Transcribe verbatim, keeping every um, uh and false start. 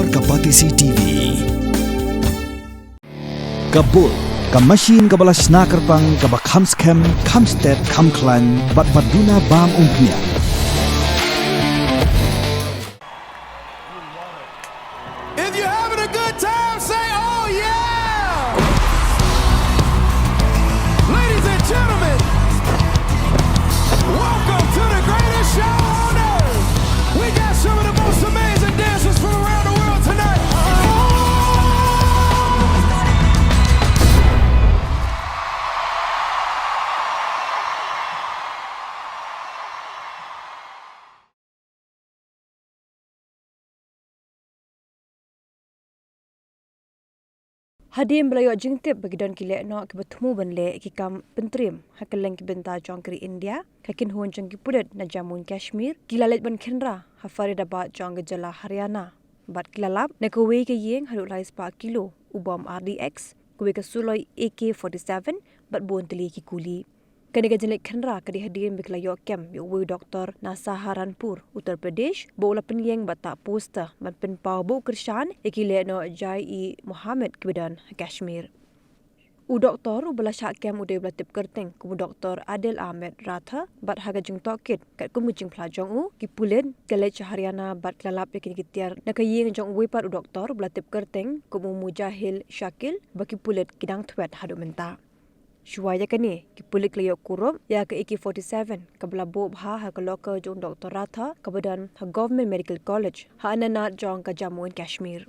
Ka Batesi T V. Ka Bull, ka machine kaba la shna kyrpang, kaba kham skhem, kham stet, kham khlaiñ, bad ba duna bam umphniang. If you're having a good time, say, "Oh, yeah!" Ladies and gentlemen, welcome to the greatest show on earth. We got some of the most amazing dancers from around the world tonight. Hadien ba la ïoh jingtip ba ki don ki lehnoh kiba thmu ban leh ki kam pyntriem ha kylleng ki bynta jong ka ri India, ka kynhun jong ki pulit na Jammu and Kashmir ki la leit ban khynra ha Faridabad jong ka jylla Haryana, bad ki la lap na kawei ka ïing haduh lai spah kilo u bom R D X, kawei ka suloi A K forty-seven, bad bun tylli ki kuli. Kane ka jingkhynra ka dei hadien ba ki la ïoh kem ïa uwei u doktor na Saharanpur, Uttar Pradesh, ba u la pynïeng bad tah poster ban pynpaw ba u kyrshan ïa ki lehnoh Jaish-e-Mohammed kiba don ha Kashmir. U doktor uba la shah kem u dei uba la tip kyrteng kum u Doktor Adil Ahmed Rathore, bad ha ka jingtohkit katkum ka jingphla jong u, ki pulit ki la leit sha Haryana bad ki la lap ïa kine ki tiar na ka ïing jong uwei pat u doktor uba la tip kyrteng kum u Mujahid Shakil, ba ki pulit ki dang thwet haduh mynta. Shuwa ïa kane, ki pulit ki la ïoh kurup ïa ka A K forty-seven kaba la buh bha ha ka locker jong u Doktor Rathore, kaba don ha Government Medical College ha Anantnag jong ka Jammu and Kashmir.